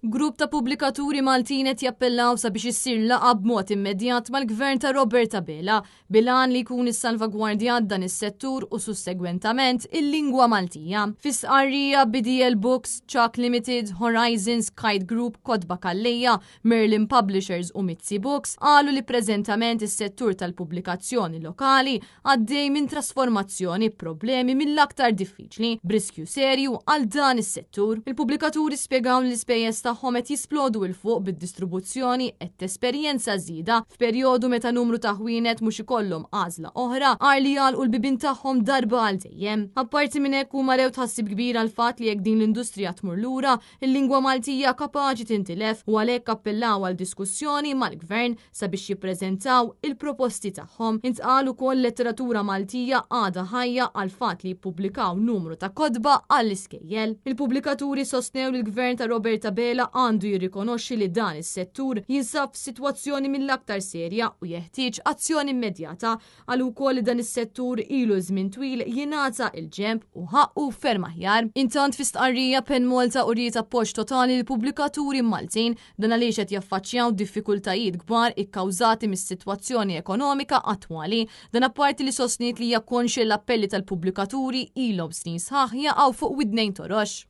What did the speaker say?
Grupp ta' pubblikaturi Maltin qed jappellaw sabiex issir laqgħa b'mod immedjat mal-Gvern ta' Robert Abela bil-għan li jkun issalvagwardjat dan is-settur u sussegwentament il-lingwa Maltija. Fi stqarrija BDL Books, Chuck Limited, Horizons, Kite Group, Kotba Calleja, Merlin Publishers u Mizzi Books qalu li preżentament is-settur tal-pubblikazzjoni lokali għaddej minn trasformazzjoni b'problemi mill-aktar diffiċli, b'riskju serju għal dan is-settur. Il-pubblikaturi spjegaw li l-ispejjeż tagħhom qed jisplodu 'l fuq bid-distribuzzjoni qed tesperjenza żieda f'perjodu meta numru ta' ħwienet mhux ikollhom għażla oħra għajr li jagħlqu l-bibien tagħhom darba għal dejjem. Apparti minn hekk huma rew tħassib kbir għall-fatt li jekk din l-industrija tmur lura, il-lingwa Maltija kapaċi tintilef u għalhekk appellaw għal diskussjoni mal-Gvern sabiex jippreżentaw il-proposti tagħhom. Intqal ukoll letteratura Maltija għadha ħajja għall-fatt li jippubblikaw numru ta' kotba għall-iskejjel. Il-pubblikaturi sostnew li l-Gvern ta' Robert Abela għandu jirrikonoxxi li dan is-settur jinsab f'sitwazzjoni mill-aktar serja u jeħtieġ azzjoni immedjata. Qalu wkoll li dan is-settur ilu żmien twil jingħata l-ġenb u ħaqqu ferm aħjar. Intant fi stqarrija Pen Malta uriet appoġġ totali lill-pubblikaturi Maltin. Dan għaliex qed jaffaċċjaw diffikultajiet kbar ikkawżati mis-sitwazzjoni ekonomika attwali. Dan apparti li sostniet li hija konxja li l-appelli tal-pubblikaturi ilhom snin sħaħ jaqgħu fuq widnejn torox.